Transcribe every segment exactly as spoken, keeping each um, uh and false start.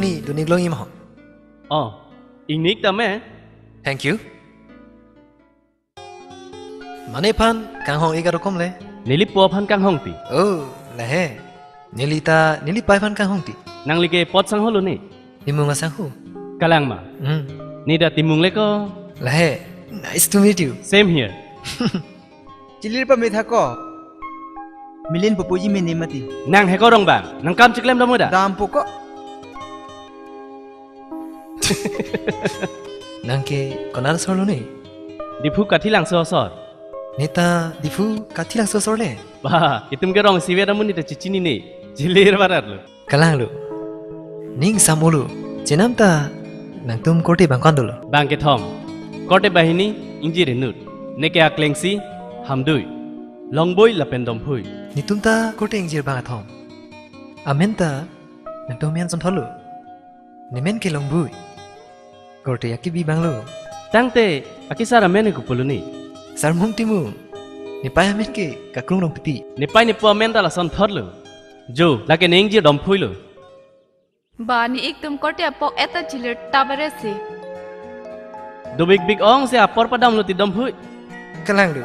Ni dun-ik long-im ho. Oh, ingni-ik tame. Thank you. Mane aphan kanghong-ik arokom le? Neli po aphan kanghong ti. Oh, lahei. Neli ta neli pei aphan kanghong ti. Nangli ke apot sangho lo ni? Timung asangho. Kalang ma? Hmm. Neli ta Timung le ko. Lahei. Nice to meet you. Same here. Chilir pamit ha ko. Milin pupuji mini mati. Nang he ko Rongbang. Nang kam chiklem dam da? Dampo ko. Nang ke konat asor lo ni? Diphu Kathilangso asor. Neli ta Diphu Kathilangso asor le. Ba, itum ke rong sivet amun neli ta chichinine. Chilir barat lo. Kalang lo. Ning sam-olo. Chenam ta nangtum korte bang ko-an dolo? Bang kethom. Korte banghini, ingjir inut. Neke aklengsi, Hamdui, Longbui lapen Domphui. Netum ta korte ingjir bang athom. Amen ta nangtum amen asonthot lo. Nemen ke Longbui. Korte akebi bang lo. Tangte, akesar amen ke kopi lo ni? Sarmung Timung. Nepei amen ke Kakrung Rongpipi. Nepei nepo amen ta lasonthot lo. Jo, lake ne ingjir Domphui lo. Ba, ne-ik atum korte apok eta chilir tabare si. Dobik bik ong si apor padam lo ti Domphui. Kalang lo.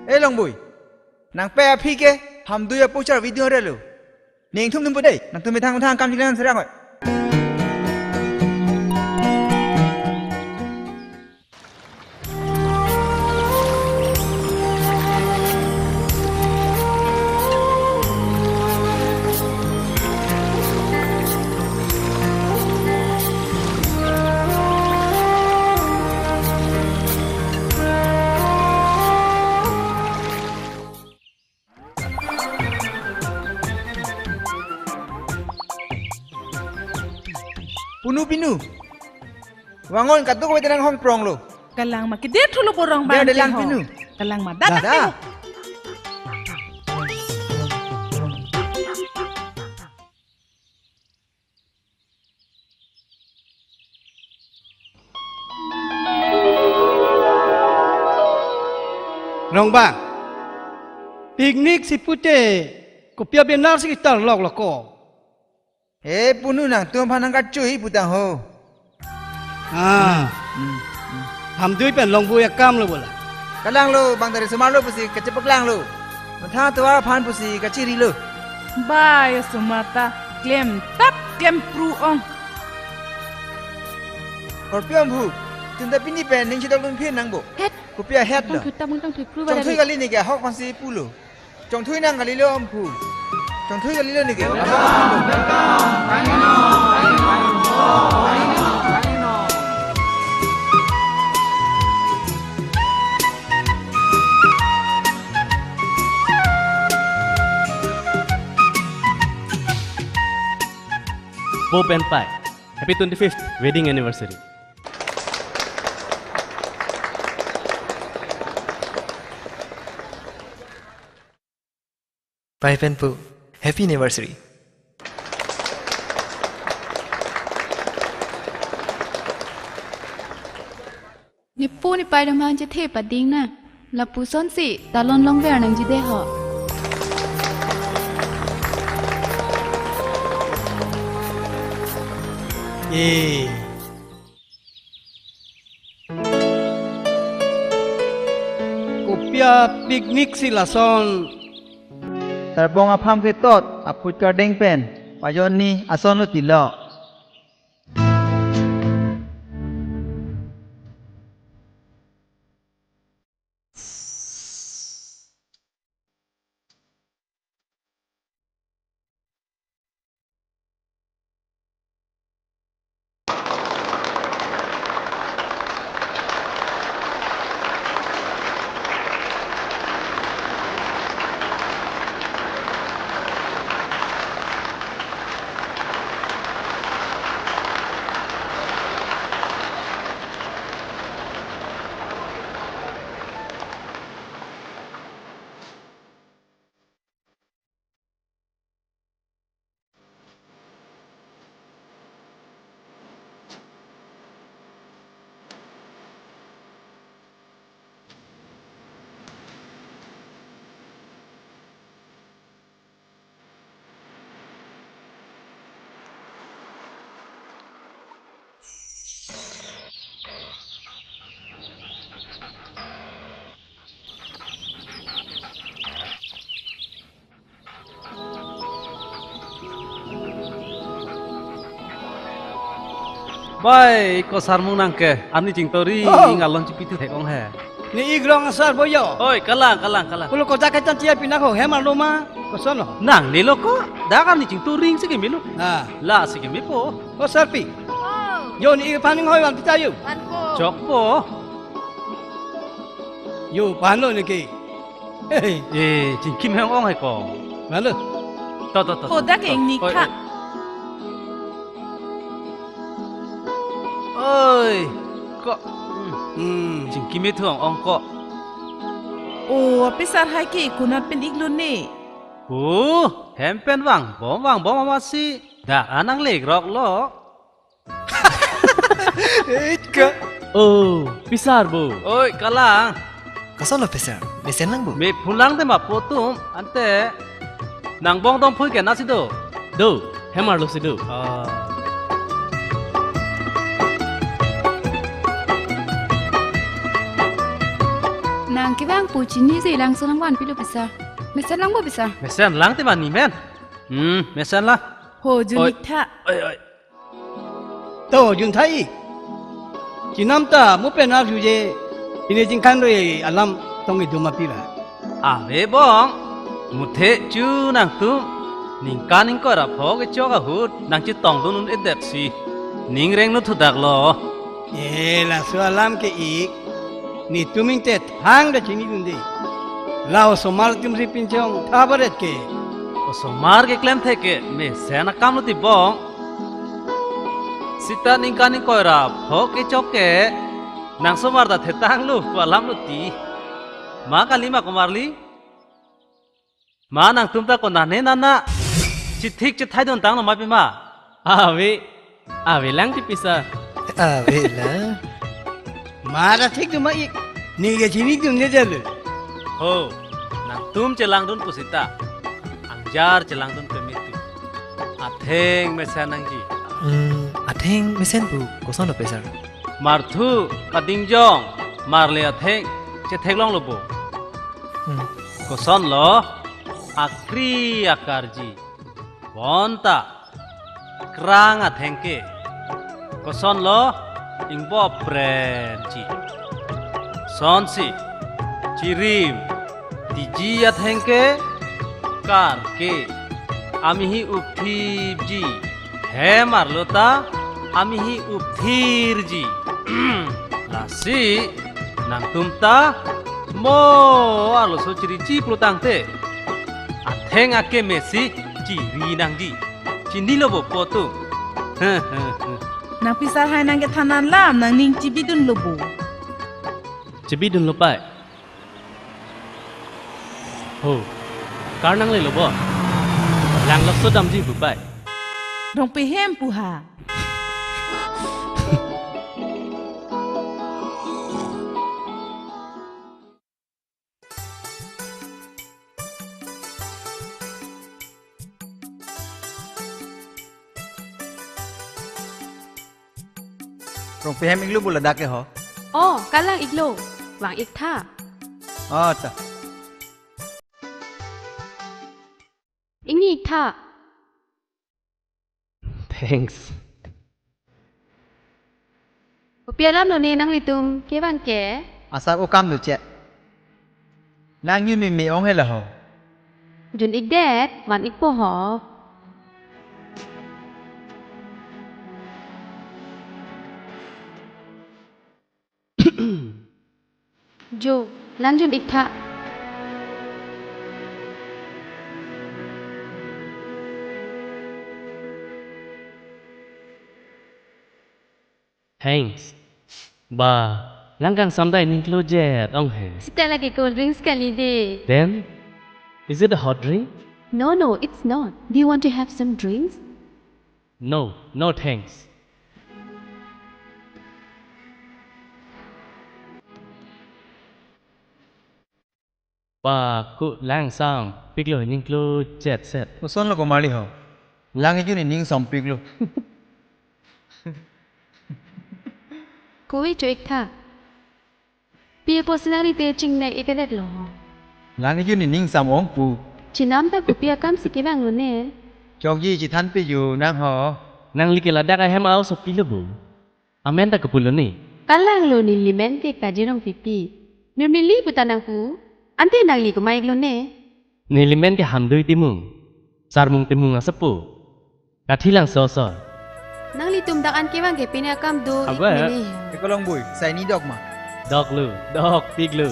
Eh, Longbui. Nangpei aphi ke Hamdui apochar video re lo. Ning thum thum pu dei. Nangtum methang methang kam chiklem serang oi. Punu, Pinu. Vangon, kadokave ta nanghong prong lo. Kalang ma, kedet thulo borong bang. Dia delang ho. Pinu. Kalang ma, dak. Dak. Rongbang. Picnic si pute kopi a-banner si ketar lok lok ko. Eh, Punu, nangtum aphan nangkachui putang ho. Ah. Hmm, hmm. Hamdui pen Longbui akam lo bola. Kalang lo, bang dari osomar lo pusi kachepaklang lo. Methang atovar aphan pusi kachiri lo. Ba, ya osomar ta klemtap klempru ong. Korpi Omphu, itum ta pini pen ning chedok dun phin nangpo. Het. Kopi ahet lo. Tangthu, tangthu, tangthu, pru. Chongthui ba kali neke ahok aphansi pulo. Chongthui nang kalilo Omphu. Chongthui kalilo neke. Po pen pei. Happy twenty-fifth wedding anniversary. Pei pen pu, happy anniversary. Nepo nepei atum aphan chethe pading nang. Lapuson si talon longver nangji de ho. Eh. Kopi a-picnic si lason. Tarbong apham ketot, aput kardeng pen, pajon ni ason lo tilo. Bai, ko sarmung nang ke, arni chingtoring, Oh. Along chipi thu thek ong he. Ne ik rong asar bo yo. Oi, kalang, kalang, kalang. Pulo kojak kachan chia pinak ho, hem arlo ma, koson lo. Nangne lo ko, dak arni chingtoring si keme lo. Ah. La si kemepo. O sarpi. Oh. Yo ne ik paning hoi van pita yo. Van ko. Chokpo. Yo, pano ne ke. Hey. Eh, chingkim heng ong hai ko. Lalu. To, to, to, to, Kodak to. Ingni Oi, kha. Oi. Oi, ko. Hmm. Hmm. Chingkim e thu ong ong ko. O, apisar hai ke konat pen iklo ne. O, hem pen vangbom, vangbom amatsi. Dak an nangle ik rok lo. Eit ka. Oh, pisar bo. Oi, kalang. Koson lo pisar? Mesen lang bo. Me phun lang te ma po atum, ante. Nang bong dong phui ke na si do? Do, hem arlo si do. Ah. Nang kevang pu chinine langso nang vanpilo pisar. Mesen lang bo pisar. Mesen lang te ma ne men. Hmm, mesen la. Ho, jun Oi. Ik tha. Oi, oi. To, jun tha ik. Chenam ta mo pen arju je, pine jingkan re alam tong idum apira. Ave bong, muthe chu nangtum, ningkan ingkoi ra pho kechok ahut, nangchetong dun un-edet si. Ning reng nu thudak lo. E, laso alam ke ik, netum ingtet hang da chini dunde. La osomar atum si pinchong thabaret ke. Osomar keklem thek ke mesen akam lo ti bong. Sita ningkan ingkoi ra pho kechok ke. Nang somar ta thetang lo ko alam lo ti. Ma kali ma komarli. Ma nangtum ta konane nana. Chithik chithai dun tang lo ma pima. Ave. Ave lang ti pisar. Ave lang. Ma ra thik dun ma ik. Ne ke chini dun ne jalo. Ho, nangtum chelang dun pusita. Angjar chelang dun pemitu. Atheng mesen nangji. Hmm, atheng mesen pu koson lo pisar? Marthu kadingjong, marli atheng chetheklong lo bo. Hmm. Koson lo, akri akarji. Bonta krang atheng ke. Koson lo, ingbop prenji. Sonsi, chirim, tiji atheng ke, kar ke, amihi upthipji. Hem arlo ta, amihi upthirji. Lasi, nangtum ta, mo arloso chiri chiplo tangte. Atheng akeme si chiri nangji. Chinilo bo po atum. Nang pisar hai nang kethan alam nangning chibidun lo bo. Chibidun lo pai. Ho. Kar nangle lo bo. Lang lokso damji bu pai. Rongpi hem pu ha. Rongpi hem iklo bo ladak ke ho. Oh, kalang iklo. Vang ik tha. Oh, ta. Ingni ik tha. Thanks. Kopi alam lo ne nanglitum kevang ke? Asap o kam lo che. Nang nyu mimi ong hela ho. Jun ik det, van ik po ho. Jo, lang jun ik tha. Thanks. Ba, lang kangsam dai ningklo jet ong he. Sita lake cold drinks kali de. Then, is it a hot drink? No, no, it's not. Do you want to have some drinks? No, no thanks. Pa ku lang sang piklo ningklo jet set. Koson lo komarli ho. Lang iju ni ning som piklo. Koi cho ik tha. Pi apotsi nanglite chingnek-ik-edetlo? Lang yu nening sam ong pu. Chenam ta kopi akam si kevang lone? Chokji chethan pe yu nang ho. Nangli ke ladak ahem a-oso pilo bo? Amen ta kopi lone? Kalanglo neli men ke Kaji Rongpipi. Neli pu ta nangpu. Ante nangli komat-ik lone? Neli men ke Hamdui Timung. Sarmung Timung asapo. Kathi Langso asor. Nanglitum dak an kevang ke pine akam do-ik Abe. Mene. Ekolong bui, sai ni dok ma? Doklo, dokpiklo.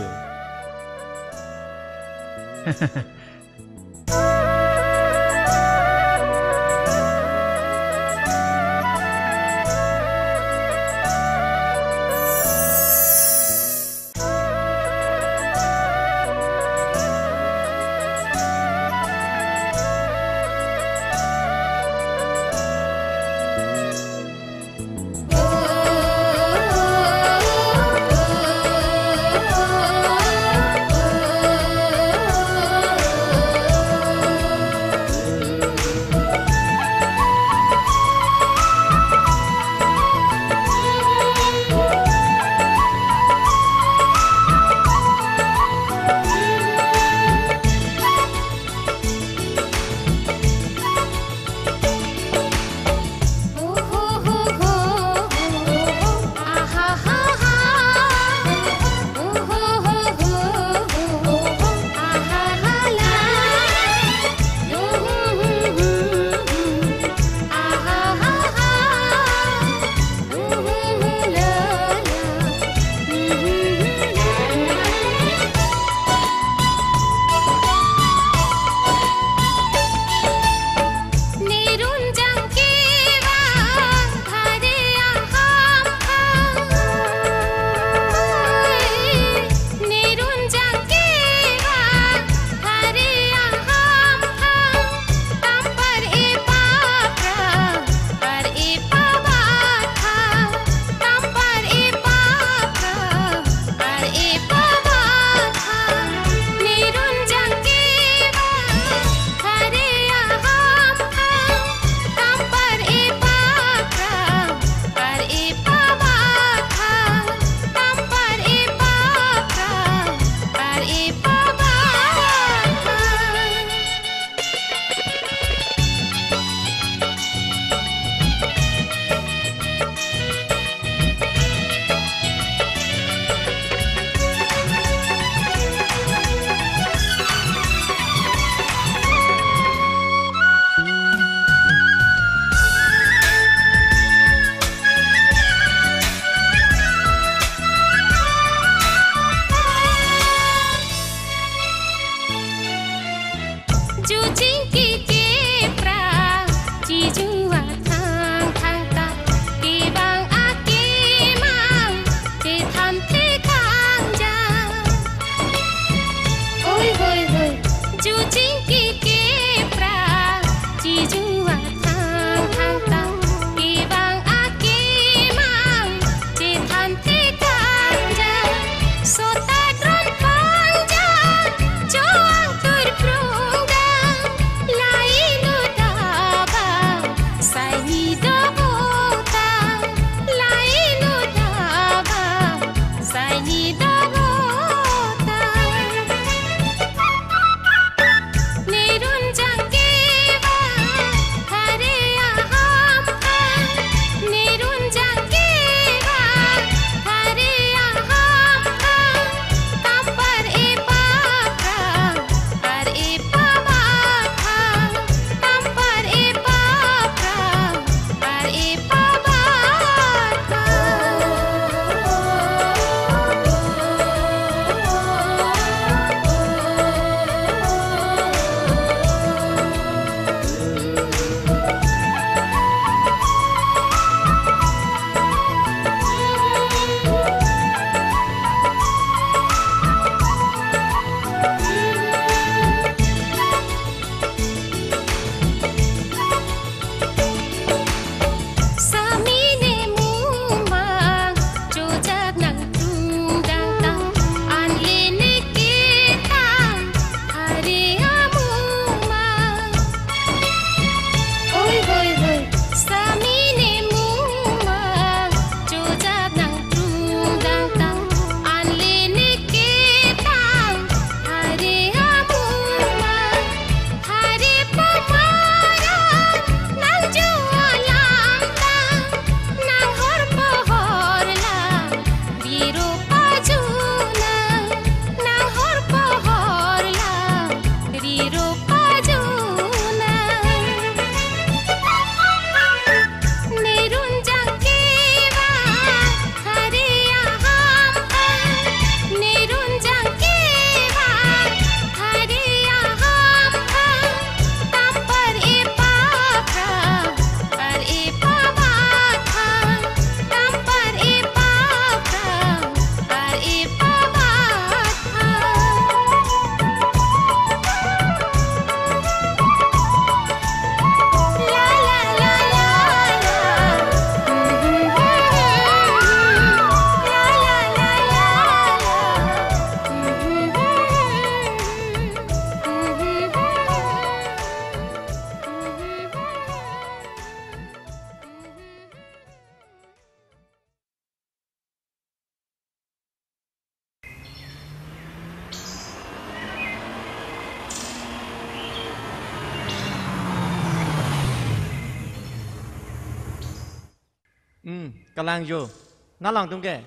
Kalang jo. Nang lang atum ke.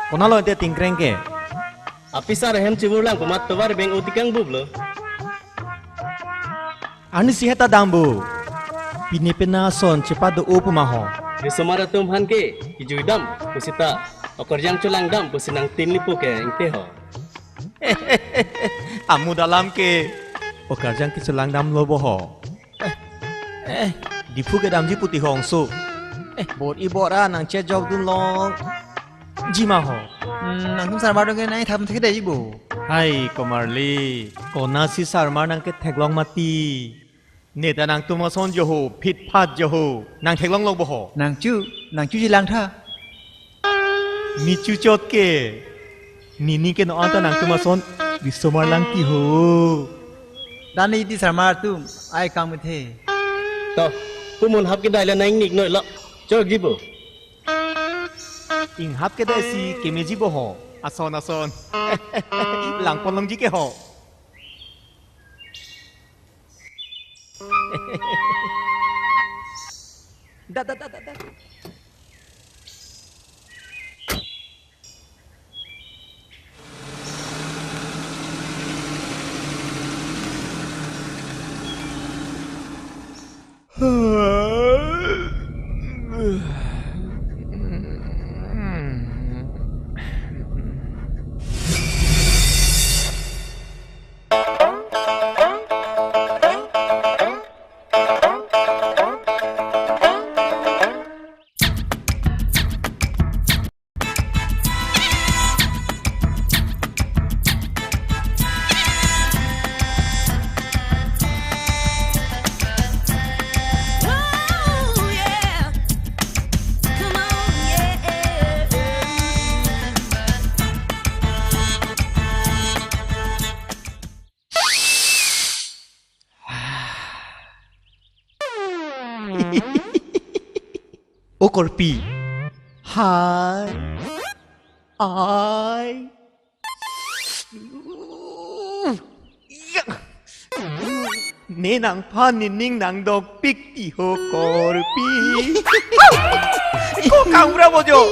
Konat lo ante tingkreng ke. Apisar ahem chibur lang komat tovar beng utikang bublo. Arnisi heta dambu. Pine pena son chepa do-o pu ma ho. Risomar atum aphan ke kijui dam pusita, okarjang chelang dam pusi nangtin lipo ke ingte ho. Amut alam ke okarjang kechelang damlo bo ho. Eh, eh, Diphu kedamji puti hongso. Eh, bor-i bor-a nangchejok dunlongji ma ho. Hmm, nangtum sarmar atum ke nangthap thekdetji bo. Hai, komarli. Konatsi sarmar nangketheklong mati. Neta nangtum ason jo ho, phitphat jo ho. Nangtheklonglo bo ho. Nangchu, nangchuji langtha. Nichu chot ke. Nini ke no anta nangtum ason risomar lang ti ho. Dan iti sarmar atum, ai kang methe. To, kumun hap kedai la nang nik noi lo. Chokji bo. Inghap kedai si kemeji bo ho. Ason, ason. Langpon longji ke ho. Da, da, da, da, da. O Korpi. Hai. Ai. Ne nangphan nening nangdokpik ti ho Korpi. Ko kangra bojo.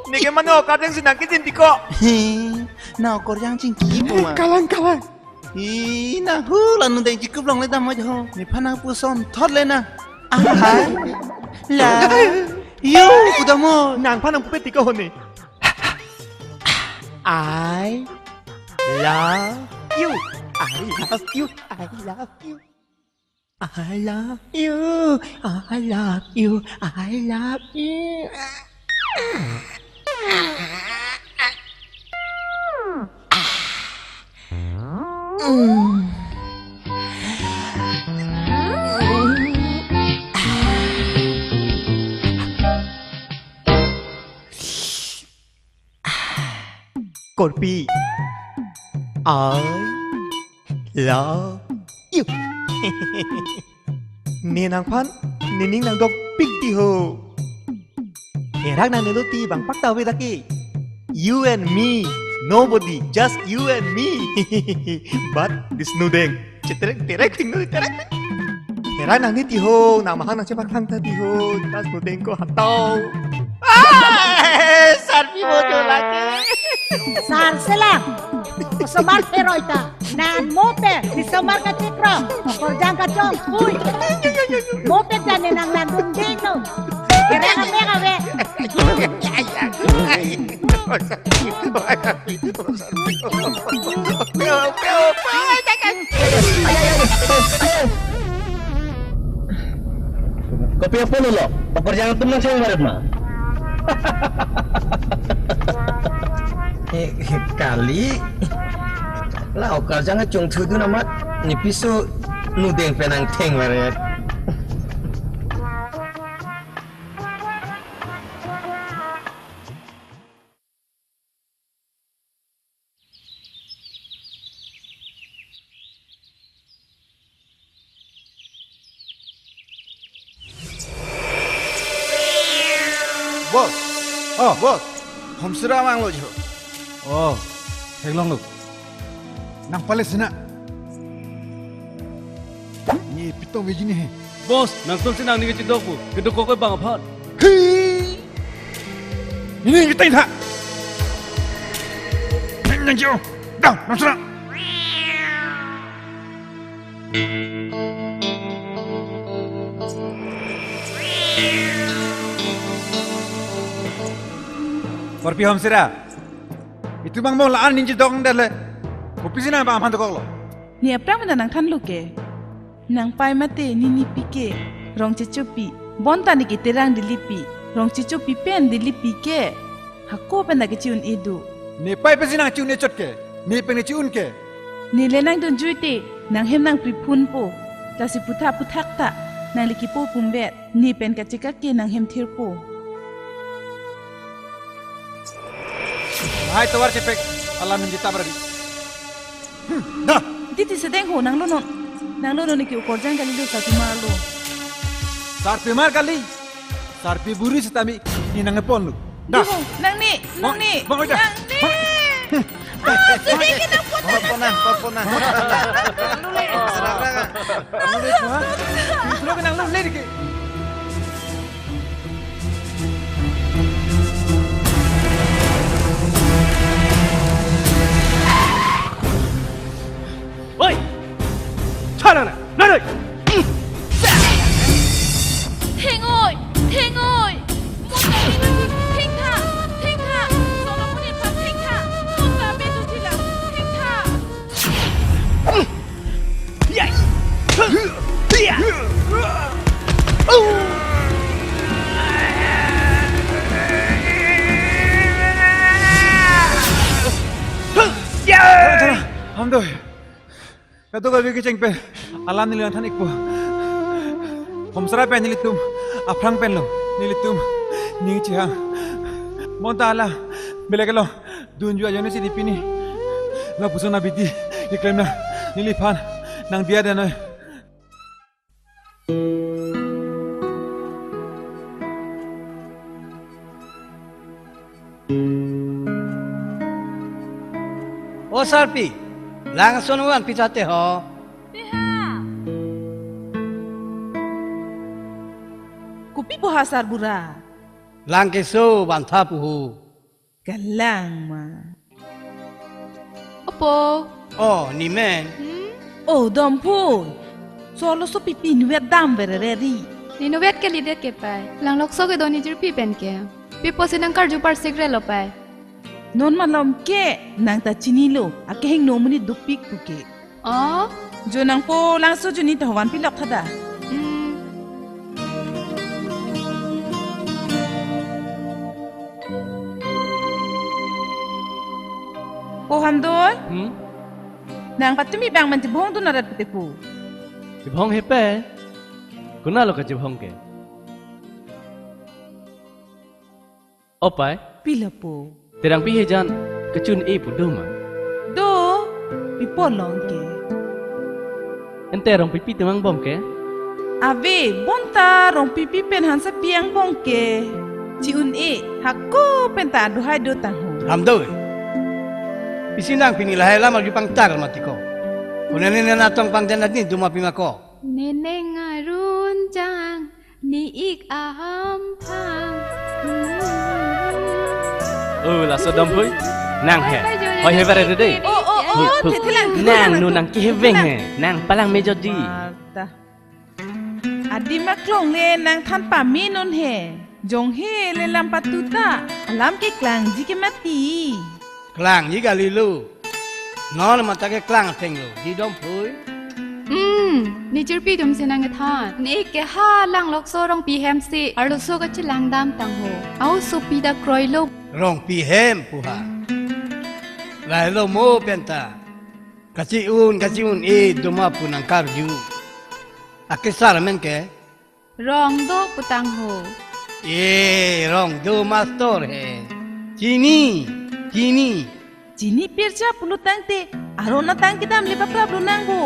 Neke mane okarjang si nangkejin ti ko. He, nang okarjang chingki pu ma. Kalang, kalang. Ih, nang hu la nudeng chikup longle dam ho. Nephan nangpuson thot le nang. Ahai. La. Yo, pu dam ho. Nangphan nangpupe ti ko ho ne. I love you. I love you. I love you. I love you. I love you. I love you. Korpi, I love you. Ne nangphan nening nangdokpik ti ho. Herak nangnelo ti bang pakta ave dak ke. You and me, nobody, just you and me. But this nudeng. Cheterek terek ting nudeng terek. Herak nangne ti ho, nang mahang nangchepakhang ta ti ho, just nudeng ko hatau. Ah, sarpi mo tu lagi. Sar selang. Osomar pheroi ta. Nang mope, risomar kachikro. Korjang kachongpui. Mope ta ne nang nang dunding no. Kere kame kame. Kopi apot lo? Okarjang atum nangcheng varet ma? Eh, kali. La okarjang achung thudun amat ne piso nudeng pen nangtheng varet. Boss. Oh. Boss. Homsira mang lo jo. Oh. Theklonglo. Nang pale sina. Ne pitong veji ne he. Boss, nangtum si nangning kechedok pu, kedokok ke bang aphan. Hi! Ini kita ini ha. Nang jo, dang, nang serang. Korpi hom sira. Itum bang mo la-an ning chedok dele. Kopisi nang bang aphan dokoklo. Ne aphrang mana nangthanlo ke. Nangpai mate nini pi ke rong chechopi. Bonta ne ke terang Dilipi. Rong chechopi pen Dilipi ke. Hako pen ta kechi-un-e do. Nepai pensi nang chi-un-e chot ke. Nepeng ne chi-un ke. Nele nangdunjui te nanghem nangpriphunpo. Lasi puthak puthak ta nangli kipo pumvet. Nepen kachekak ke nanghem thirpo. Hai tovar chepek alam ningje tabra di. Hmm, dah. Diti sedeng ho nanglo non. Nanglo non ke ukorjang kali lo sarpimar lo. Sarpimar kali. Sarpi buri sitame ne nangponlo. Dah. Di ho, nangni, bang, nangni, bang, oi dah. Nangni. Bang. Ah, sedeng ke nangpon. Pon, pon, pon, pon. Nanglo le. Serang, serang. Nanglo le, ha? Nanglo ke nanglo le dike. Oi! Chana na, na, na. Thengoi, thengoi. Mota betu thengtha, thengtha. Solomon iphan thengtha. Mota betu thila, thengtha. Hamdoi. Kadokave kecheng pen alam neli nangthan-ikpo. Homsara pen nelitum aphrang penlo nelitum ning chihang. Bonta la belek lo. Dunju ajoine si di pini lapuson abidi keklem na neliphan nang diya denoi. O sarpi, langsun vanpi tha te ho. Piha. Kopi pu ha sarbura? Lang keso vantha pu ho. Kalang ma. Opo. O, ne men. Hmm? O, Domphui. Solo so pipi inutvet dam verere ri. Ne inutvet kalidet ke pai. Langlokso kedo ne jirpi pen ke. Pi pusi nang karju parsik relo pai. Non malom ke nang ta chinilo. Akehingno amonit dopik pu ke. O? Jo nangpo langso ajoine ta vanpi lok tha da. Hmm. O Hamdoi? Hmm? Nang patumi bang man chibhong dun arat pute pu. Chibhong he pai. Konatlo kachibhong ke? O pai. Pi lapu? Terang pi hejan kechun-e pu do ma? Do, pi pu long ke. Ante Rongpipi temang bom ke? Ave, bonta Rongpipi pen hansa pi angbong ke. Chi-un-e, hako pen ta aduhai do tangho. Hamdoi. Pisi nang pini lahai lam arju pangtar mati ko. Konane nena tong pangjan adni duma pima ko. Neneng arun jang. Ni ik aham phang. O, laso Domphui. Nang he. Hoi he bare de. O, o, o, Huk, huk. Thethelang, thethelang. Nang nu nang keheveng he. Nang palang mejot di. Warta. Adim aklong le nangthan pame non he. Jong he le lam patu ta. Alam keklang ji ke mati. Klang ji kali lo. Non mata keklang thenglo, di Domphui. Hmm, ne jirpi atum si nang kethan. Ne ke ha Langlokso Rongpi hem si arloso kachelang dam tangho. Aosopi ta kroilo. Rongpi hem pu ha. Lahelo mo pen ta. Kachi-un, kachi-un-e duma pu nang karju. Akesar men ke. Rong do pu tangho. E, Rong do mastor he. Chini, chini. Chini pircha pulo tangte, aron atang kedam le paprap lo nang bo.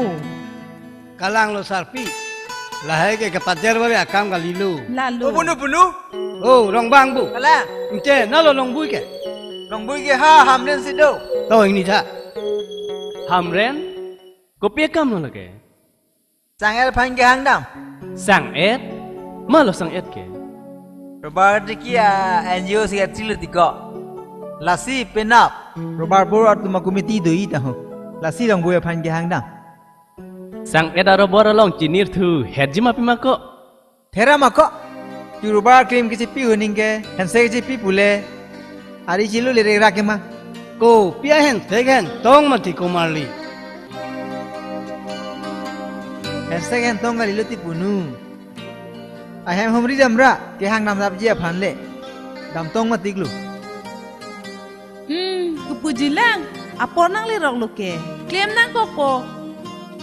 Kalang lo sarpi. Lahai ke kepader bare akam kali lo. Lalo. O bunu bunu. O, Rong bang bu. Kalang. Ante, nalo Longbui ke. Longbui ke ha, Hamren si do. To ingni tha. Hamren? Kopi akam lo lake? Changel aphan kehang dam. Sang-et? Malo sang-et ke? Robert Diki a N G O secretary lo tiko. Lasi penap. Robert Bor atum a committee do-i ta ho. Lasi longboi aphan kehangdam. Sang-et a Robert along chinirthu hetji ma pima ko? Thera ma ko? Chu Robert krim kechipi hu ningke, hense kechipi pule. Ari chilo le rera ke ma. Kopi ahense kehentong mati ko marli. Hense kehentong kalilo ti punu. Ahem humri damra, kehangdam dapji aphan le. Damtong mati klo. Hmm, kepuji lang, apor nanglerok lo ke. Klem nangkokpo.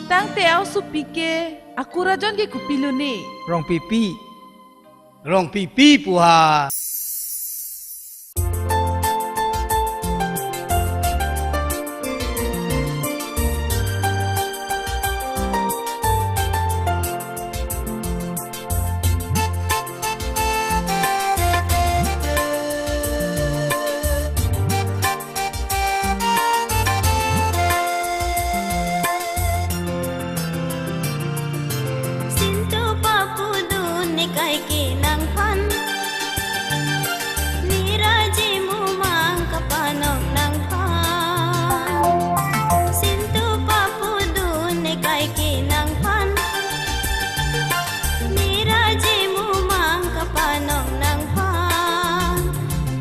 Tangte a-osopi ke, akur ajon ke kopilo ne? Rongpipi. Rongpipi pu ha. Sintu papu dun ne kaike nangphan, neraji mumang kapanong nangphan. Sintu papu dun ne kaike nangphan, neraji mumang kapanong nangphan.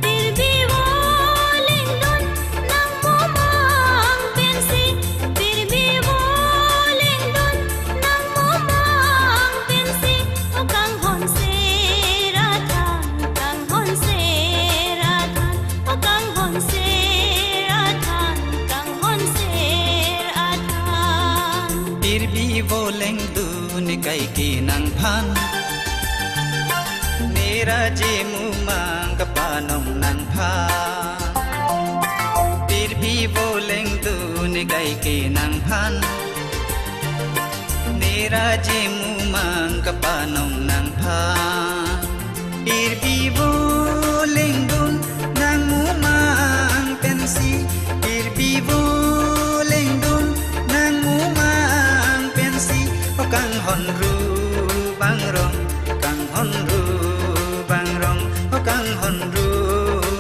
Pirbi voleng dun nang mumang pensi, pirbi voleng dun nang mumang pensi. O kanghon sera than, kanghon sera than, o kanghon sera than, kanghon sera than. Pirbi voleng dun ne kaike nangphan, neraji mumang kapanong nangphan. Pirbi voleng dun ne kaike nangphan, neraji mumang kapanong nangphan. Pirbi voleng dun nang mumang pensi, pirbi voleng dun nang mumang pensi. O kanghon ru bang rong, kanghon ru bang rong, o kanghon ru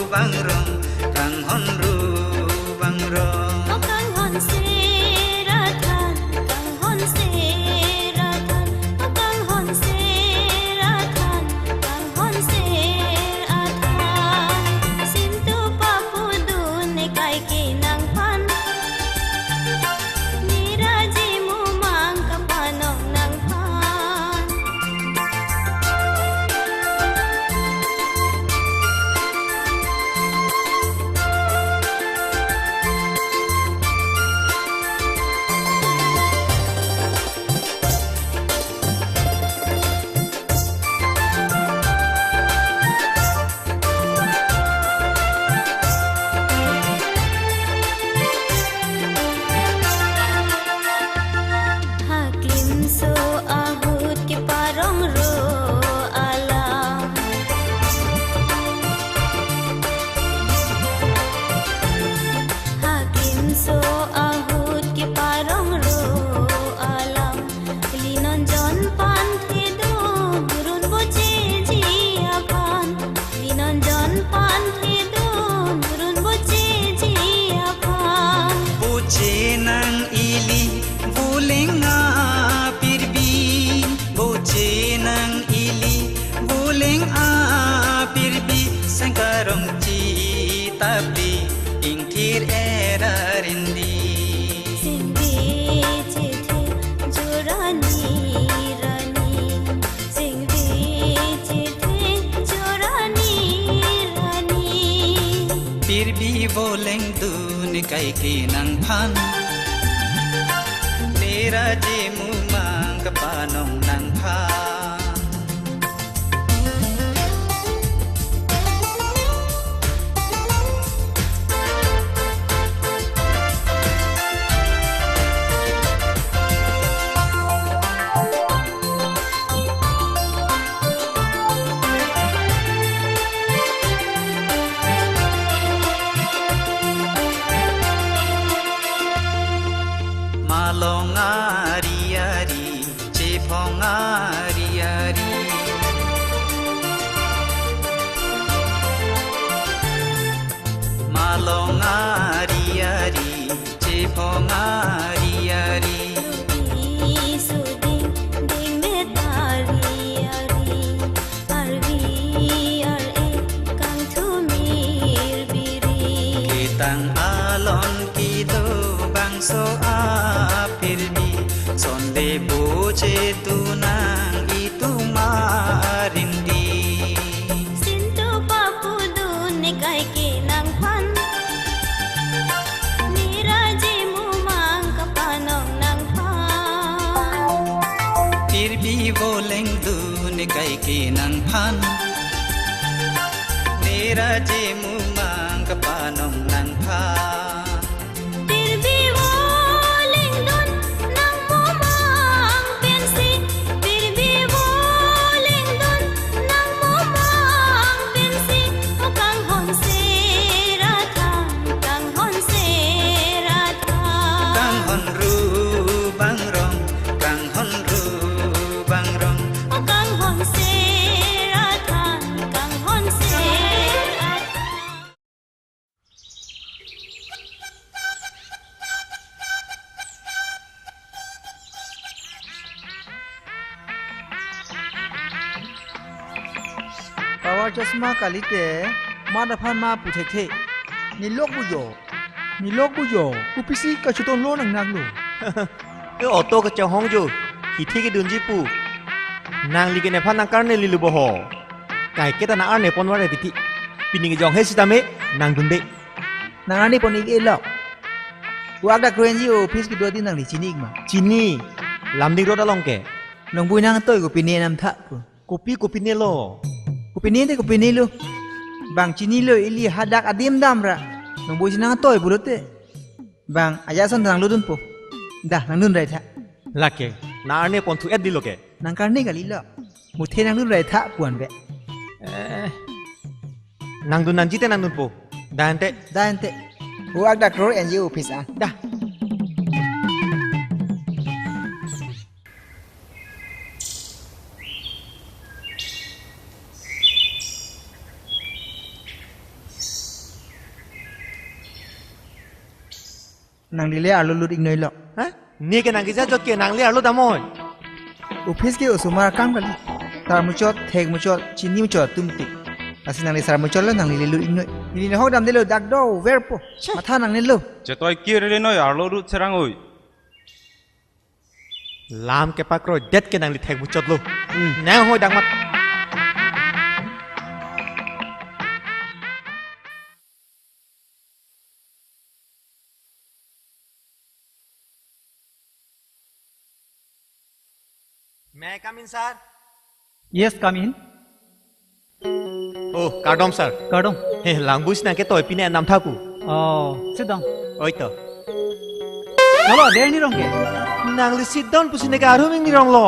bang rong, kanghon ru bang rong. O kanghon sera than, kanghon sera than, o kanghon sera than, kanghon sera than. Sintu papu dun ne kaike nangphan, neraji mumang kapanong nangphan. Haklimso ahut keparong ro alam. Haklimso ahut keparong ro alam. Linonjon panthe do run bocheji aphan. Linonjon panthe do run bocheji aphan. Boche nang ili voleng apirbi, boche nang ili voleng apirbi, sengkarong chitapli ingthir era rindi. Singbi chethe jorani rani, singbi chethe jorani rani. Pirbi voleng dun ne kaike nangphan, neraji mumang kapanong nangphan. Malong ari ari, chephong ari Long ari ari, chephong ari ari. Sudi suding, ding met ari ari. Arvi ar-e, kangthumir biri. Ketang alon kedo bangso apirbi. Sonde boche tunang itum arindi. Sintu papu dun nekai ke nangphan. Niraji mumang kapanong nangphan. Tirbi voleng dun nekai ke nangphan. Niraji mumang kapanong nangphan. Tirbi voleng dun nang mumang pensi, tirbi voleng dun nang mumang pensi, o kanghon sera than, kanghon sera than. Kanghon ru bang rong, kanghon ru bang rong. O kanghon sera than, kanghon sera than. Power chasma kalite, ma daphan ma pu thekthe. Nilok bujo. Nilok bujo. Kopisi kachuton lo nang nang lo. E auto kachahong jo. Hithi kedunji pu. Nangli ke nephan nang karne lilo bo ho. Kaiketa nang arne pon vare titi. Pini kejong he sitame nang dunde. Nang arne pon ik-e lo. Wak dak N G O office kedo ati nangli chini ik ma? Chini. Lumding road along ke. Nongbui nangtoi kopine namtha pu. Kopi kopine lo. Kopine te kopine lo. Bang chinilo ili hadak adim damra. Nongbui si nangtoi pulote. Bang aja son nang ludun po. Dah nang dun rai tha. Lake. Nang arne pon thu et dilo ke. Nang karne kalilo. Muthe nang dun rai tha puan be. Eh. Nang dun nangji te nang dunpo. Dah ante. Dah ante. Wak dak N G O office a. Dah. Nangli le arlo lut ik noi lo. Ha? Ne ke nang kejajok ke nangli arlo damnon. Office ke osomar akam kali. Tar muchot, thek muchot, chini muchot atum tik. Lasi nangli sar muchot lo, nangli le lut ik noi. Neli nahok damde lo, dak do verpo. Cha. Matha nangne lo. Chetoi kir le noi arlo lut serang oi. Lam kepakroidet ke nangli thek muchot lo. Hmm. Nang hoi dak mat. May I come in, sir? Yes, come in. Oh, kardom, sir. Kardom. He, langbui si nang ketoi pine namtha pu. Oh, sit down. Oi to. Halo, de ni rong ke? Nangli sit down pusi ne ke arum ni rong lo.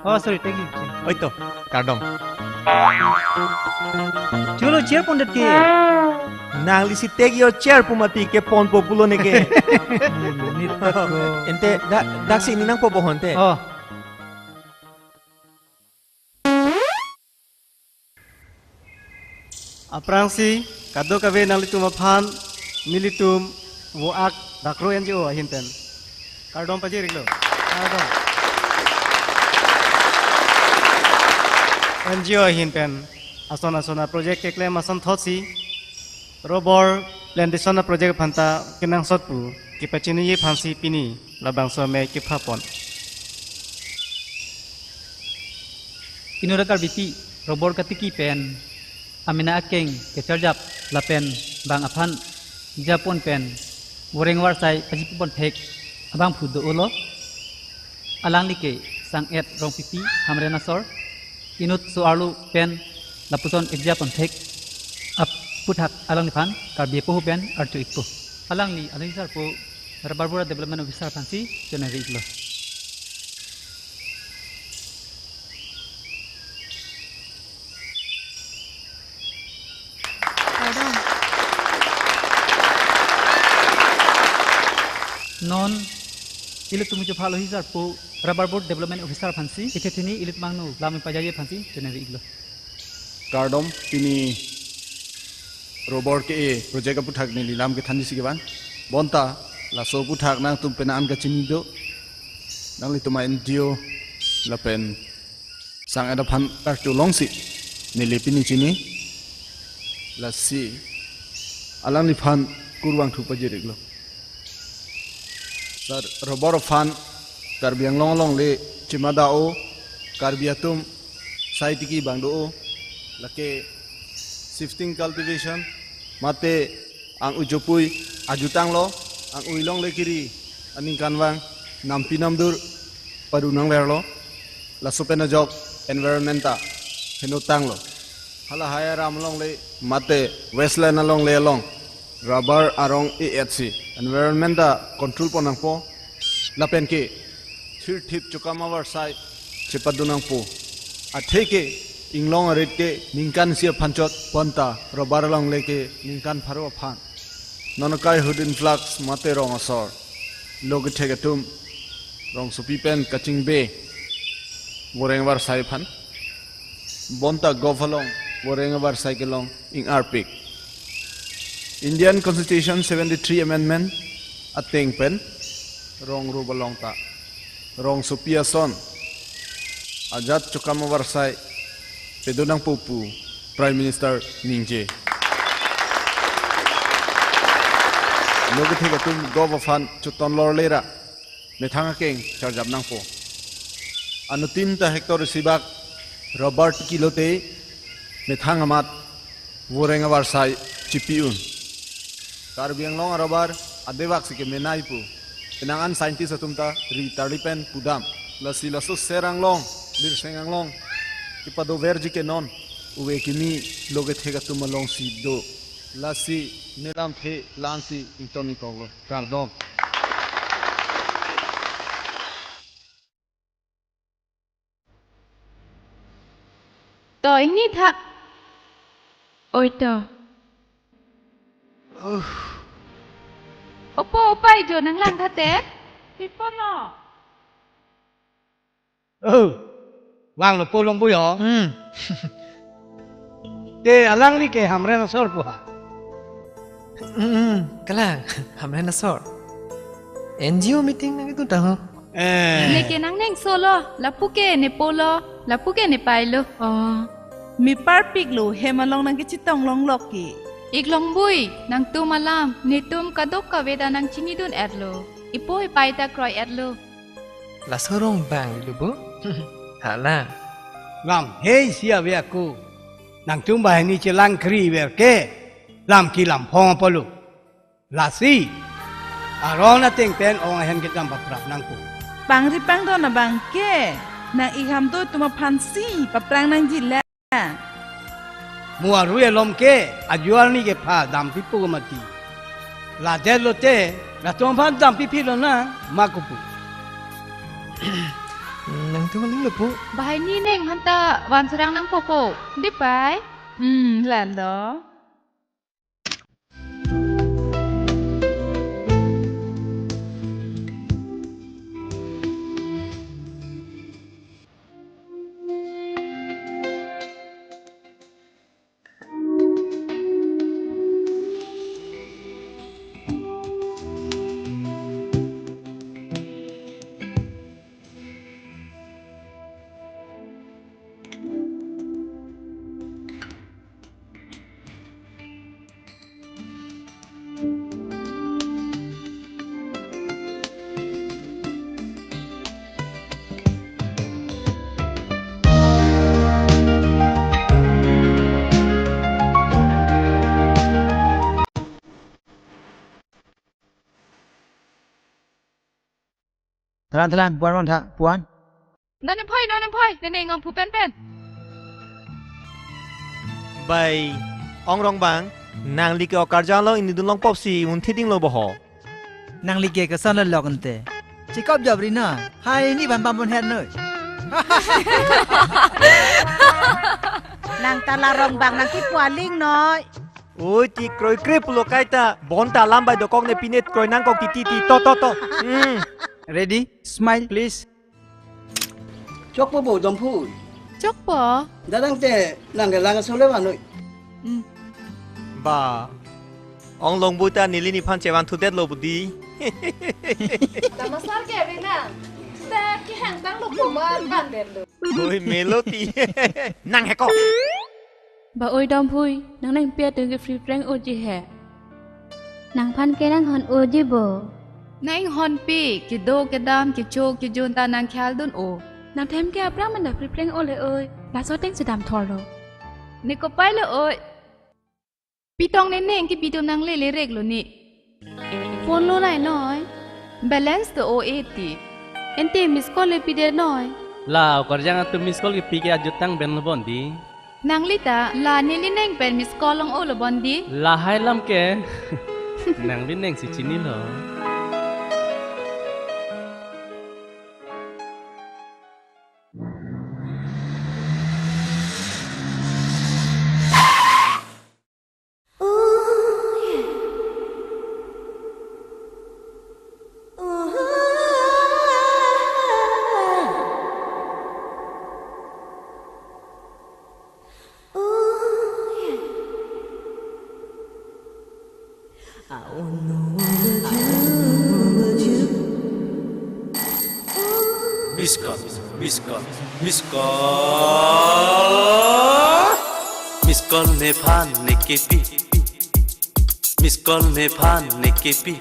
Oh, sorry, thank you. Oi to, kardom. Chulo, chair pondet ke. Nangli si take your chair pu mati ke ponpo pulo ne ke. Nit ko. Ante dak, dak si ne nangpo bo ho ante. Oh. Aphrangsi kadokave nanglitum aphan nelitum Wak dak N G O ahin pen kardom pajir iklo. Kardom. N G O ahin pen ason ason a project keklem asonthotsi rubber plantation a project aphanta kenangsot pu kepachiniji aphansi pini labangso amei kepha pon. Inut a Karbipi rubber katiki pen amena akeng kecharjap lapen bang aphan japon pen voreng varsai pachipi pon thek abangphu do-olo. Alangli ke Sang-et Rongpipi Hamren asor, inut so-arlo pen lapuson ekjapon thek aphuthak alangliphan Karbi apohu pen arju ikpo. Alangli alangli sarpo Rubber Board Development Officer aphansi chonari iklo. Kardom. Non ilitum muchupha lo hi sarpo Rubber Board Development Officer aphansi, kethethini ilitum angno lam pajaji aphansi chonari iklo. Kardom, pini Robor ke-e project aputhak neli lam kethanji si kevan. Bonta laso aputhak nangtum pen an kachini do. Nanglitum a-N G O lapen sang-et aphan kartu longsi neli pini chini. Lasi alangliphan kurvangthu pajir-iklo. Sir, robor aphan Karbi Anglong alongle chima do-o, Karbi atum sai tiki abang do-o, lake shifting cultivation, mate ang-ujopui ajutanglo, ang-ui longle kiri aningkanvang nampi namdur padu nangverlo, laso pen ajok environment ta henotanglo. Halahai aram alongle mate wasteland alongle along rubber arong e-et si environment ta control pon nangpo. Lapen ke thirthip chokam avarsai chepadun nangpo. Atheke inglong arit ke ningkan isi aphan chot ponta rubber alongle ke ningkan pharo aphan. Non akai hut influx mate rong asor lo kethek atum rongsopi pen kachingbe voreng avarsai aphan. Bonta govt along voreng avarsai kelong ing-arpik. Indian Constitution seventy-three Amendment ateng pen rong rup along ta rongsopi ason ajat chokam avarsai pedun nangpo pu Prime Minister ningje. Lo kethek atum govt aphan choton lorle ra methang akeng charjap nangpo. Anuttin ta hectare isi bak rubber tiki lote methang amat voreng avarsai chipi un. Karbi Anglong a-rubber adevak si kemenei pu penang an scientist atum ta ri tarli pen pudam. Lasi laso ser anglong, lirseng anglong kepadoverji ke non uve kimi lo kethek atum alongsi do. Lasi ne lamthe la-ansi ington ingkoklo. Kardom. To, ingni tha. Oi to. Opo, opai jo nanglang tha te. Pipo no. Oh, vanglo po Longbui ho. Hmm. Te alangli ke Hamren asor pu ha. Hmm, hmm, kalang, Hamren asor. N G O meeting nangketu ta ho. Eh. Neke nangnengsolo, lapu ke nepo lo, lapu ke nepai lo. Oh. Mepar piklo, hem along nangkechetong longlok ke. Ik Longbui, nangtum alam, netum kadokave ta nangchinidun-etlo. Ipo ipai ta kroi-etlo. Laso rong bang lo bo? Hala. Lam hei isi ave ako. Nangtum banghini chelang kri ver ke. Lam ki lam phong apotlo. Lasi aron ateng pen ong ahem kedam paprap nangpo. Pangri pangdon abang ke nang-ik hamdo atum aphansi paprang nangji la. Mo arui alom ke ajuar ni kepha dampipo mati. Ladet lote latum aphan dampiphit lonang ma kopu. Nangtum aling lo po. Banghini neng aphanta van serang nangpo ko. Dei pai. Hmm, lalo. Tharan, tharan, puan ron tha, puan. Non ne phoi, non ne phoi, ne ne ngong phu pen pen. Bai, ong rong bang, nangli ke okarjang along ingni dun long pop si, un thiding lo bo ho. Nangli ke kesan lo lok ente. Chikop jabri na, hai ni ban bam bon her noi. Nang ta la rong bang nangkepu aling noi. Oi, ti kroi krip lo kaita. Bonta alam bai dokok ne pinet kroi nangkok titi ti. To, to, to. Hmm. Ready? Smile, please. Chokpo bo Domphu. Chokpo. Dadang te nang kelang sole vanoi. Hmm. Ba, ong longbui ta neli nephan chevan thudetlo budi. Tama sar ke ave na. Ta kehang tanglo po ma bandetlo. Oi, melo ti. Nang heko. Ba oi Domphui, nang nangpi atum ke free prank oji he. Nangphan ke nanghon oji bo. Nang inghonpi, kedo kedam, kecho kejun ta nang khaldun o. Nangthem ke aphrang manda free prank ole oi. Laso ateng si damthorlo. Ne kopai lo oi. Pitong ne neng ke bidom nang lele rek lo ni. Phone lo nai noi. Balance to o eighty. Ente miss call le pidet noi. La okarjang atum miss call kepi ke ajutang ben lo bon di. Nangli ta la neli neng pen miss call long olo bon di. Lahai lam ke. Nangli neng si chinilo. Miss call, miss call, miss call. Miss call nephan ne kepi. Miss call nephan ne kepi.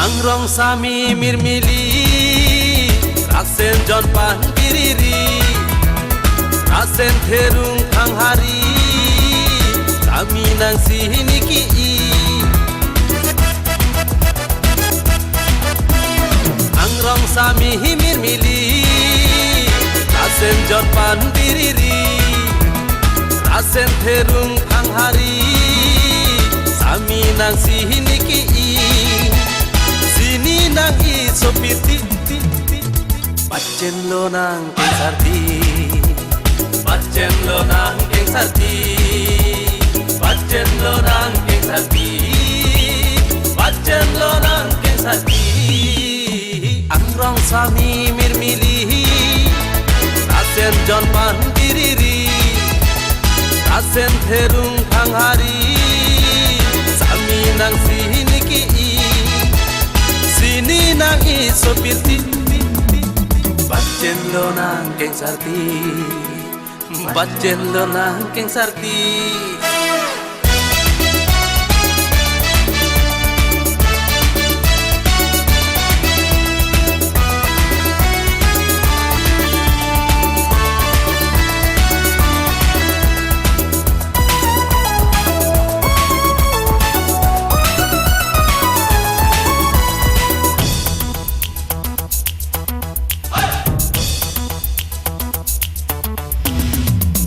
Angrong sami mirmili, rasen jon pan biriri, rasen therung thanghari, sami nang sihini ki-i. Angrong sami himir mili, rasen jon pan biriri, rasen therung thanghari, sami nang sihini ki-i, sini nang-i sopiti. Bachen lo nang kengsarti, bachen lo nang kengsarti, bachen lo nang kengsarti, bachen lo nang kengsarti. Angrong sami mirmili, rasen jon pan biriri, rasen therung thanghari, sami nang sihini ki-i, sini nang-i sopiti. Bachen lo nang kengsarti, bachen lo nang kengsarti.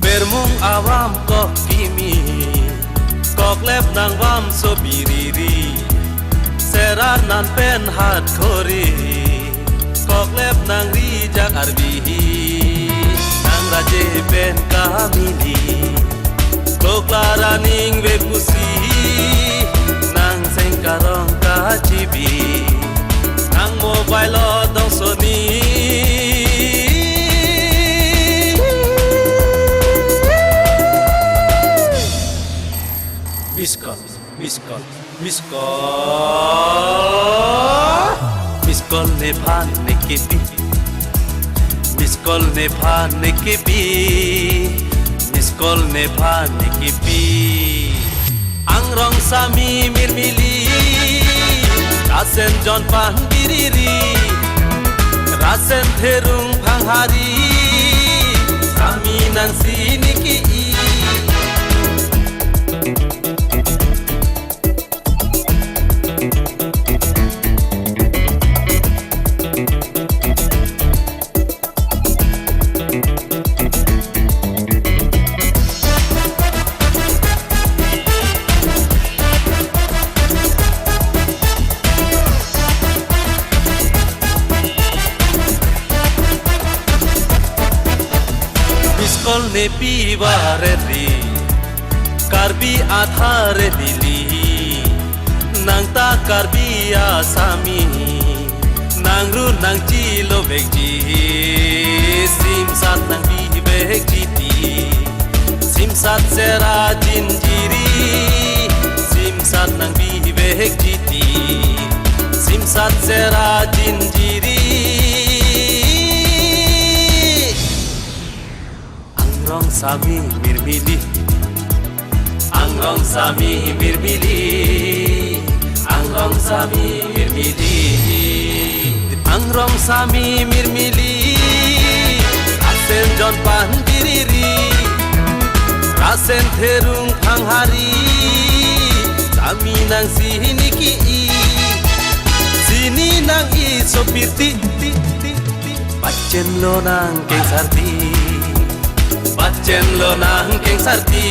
Bermung avam kok kimi, koklep nang vam so biriri, serar nan pen hat khori, koklep nang rijak arvihi, nang raje pen kamili, koklar aning ve pusi, nang sengkarong kachibi, nang mobile lo dong soni. Miss call, miss call, miss call. Miss call nephan ne kepi. Miss call nephan ne kepi. Miss call nephan ne kepi. Angrong sami mirmili, rasen jon pan biriri, rasen therung thanghari, sami nang sini ki-i, Nepi varet ri, Karbi athare neli, nang ta Karbi asami, nang ru nang chilo vekji, simsat nang bi vekji ti, simsat sera jinjiri, simsat nang bi vekji ti, simsat sera jinjiri. Angrong sami mirmili. Angrong sami mirmili. Angrong sami mirmili. Angrong sami mirmili. Rasen jon pan biriri. Rasen therung thanghari. Sami nang sini ki i. Sini nang i sopirti. Pachenlo nang kengsarti. Pachenlo nang kengsarti.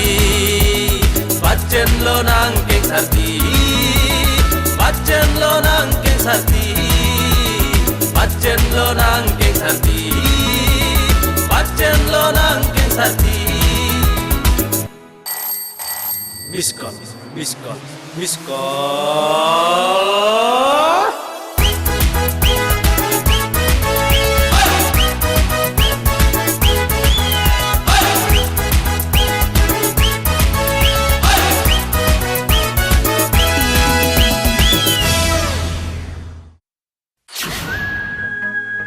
Pachenlo nang kengsarti. Pachenlo nang kengsarti. Pachenlo nang kengsarti. Pachenlo nang kengsarti. Miss call, miss call, miss call.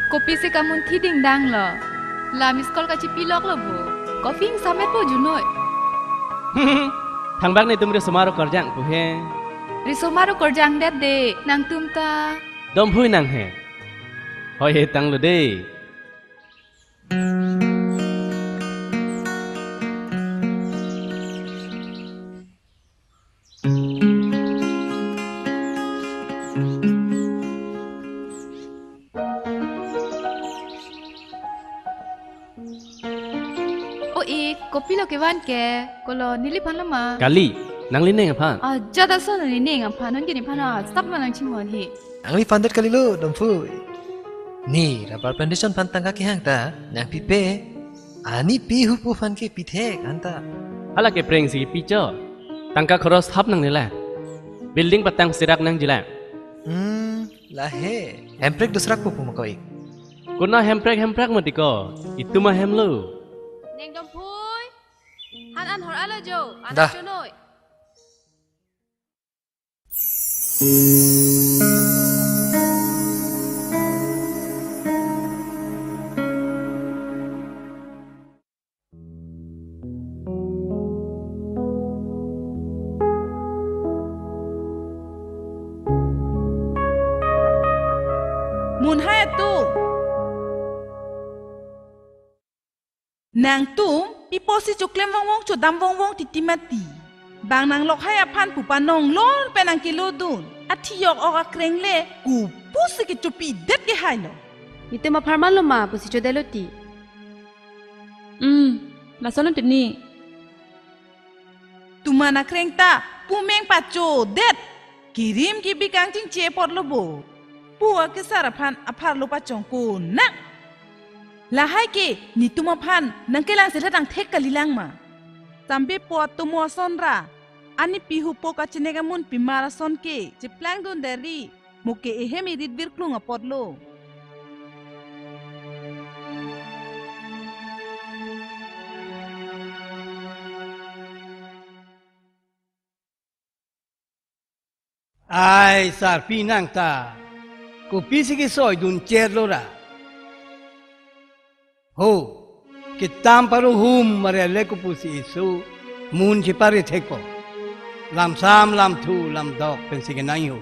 Kopisi kamunthi dingdang lo. La miss call kachipilok lo bo. Coffee ingsamet po junoi. Thangbak netum risomar okorjang pu he. Risomar okorjang det de, nangtum ta. Domphui nang he. Hoi he tanglo de. O ik, kopilo kevan ke, kolo neliphan lo ma? Kali, nanglining aphan. Ajat ason nelining aphan, non ke nephan asap ma nangchinghon he. Nangliphan det kalilo, Domphui. Ne rubber plantation aphan tangka kehang ta nangpipe. Anipi hupo aphan ke pithek anta. Hala ke preng si picho. Tangka khoros thap nangne la. Building patang sirak nangji la. Hmm, la he. Hemprek dusrak pupu ma ko ik. Kona hemprek hemprek mati ko. Itum ahem lo. Neng Domphui. Han an hor alo jo. Anak Da. Chonoi. Munhai atum. Nangtum, pi apotsi choklem vongvong chodam vongvong titi mati. Bang nang lokhai aphan pu panong lor pen nangkelodun. Athiyok ok akreng le, kopusi kechopidet kehai lo. Itum apharman lo ma pusi chodelo ti. Hmm, lason lo tini. Tuman akreng ta pumeng pachodet. Kirim kibi kangchingche apot lo bo. Pu akesar aphan apharlo pachongkon nang. Lahai ke netum aphan nangkelang selet angthek kalilang ma. Sambe po atomo ason ra. Anipi hupo kachinek amun pimar ason ke. Chiplangdun deri. Mo ke ehem irit virklung apot lo. Ai, sarpi nang ta. Kopisi kesoidun cherlo ra. Ho, ketam paru hum marele kopusi isu, mun chipari thekpo. Lamsam lamthu lamdok pensi kenang ho.